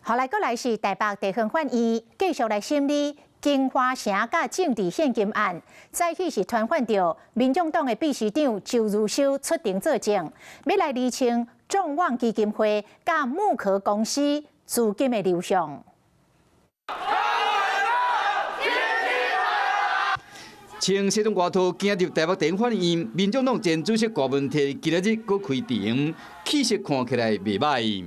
好來，閣來是台北地方法院繼續來審理京華城佮政治獻金案。早起是傳喚著民眾黨的秘書長周如修出庭作證，欲來釐清眾望基金會佮木殼公司資金的流向。穿西裝外套行入台北地方法院，民眾黨前主席郭文鐵今仔日閣開庭，氣色看起來袂䆀。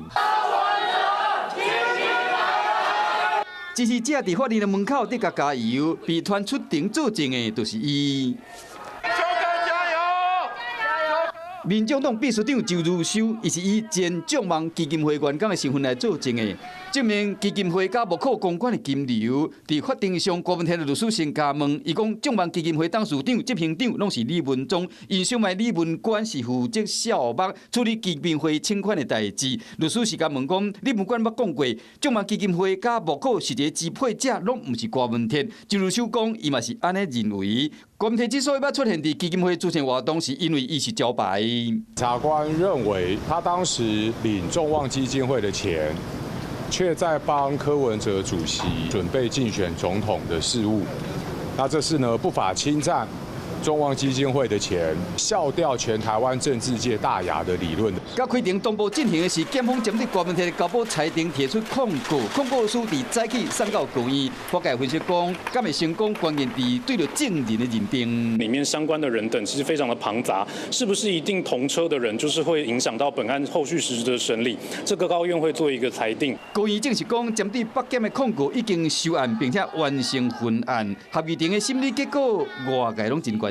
支持者佇法院的門口佇共加油，被傳出庭作證的就是伊。加油！民眾黨秘書長周如修，伊是以前眾望基金會員工的身份來作證的，證明基金會佮木可公關的金流。佇法庭上，郭文鐵的律師先共問，伊講眾望基金會董事長、執行長攏是李文忠，𪜶收買李文官是負責數目處理基金會請款的代誌。律師是共問講，李文官捌講過，眾望基金會佮木可是一個支配者，攏毋是郭文鐵。周如修講，伊嘛是按呢認為。郭文鐵之所以捌出現佇基金會慈善活動，是因為伊是招牌。檢察官認為，他當時領眾望基金會的錢，卻在幫柯文哲主席準備競選總統的事務。那這是呢不法侵佔眾望基金會的錢，笑掉全台灣政治界大牙的理論。佮開庭同步進行的是檢方針對郭文鐵的交保裁定提出控告，控告書佇早起送到高院。法界分析講，敢會成功關鍵佇對著證人的認定。裡面相關的人等其實非常的龐雜，是不是一定同車的人就是會影響到本案後續實質的審理？這個高院會做一個裁定。高院證實講，針對北檢的控告已經收案，並且完成分案，合議庭的審理結果，外界攏真關心。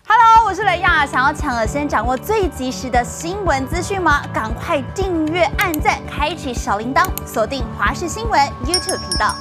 Hello，我是雷亞，想要搶先掌握最及時的新聞資訊嗎？趕快訂閱、按讚、開啟小鈴鐺，鎖定華視新聞 YouTube 頻道。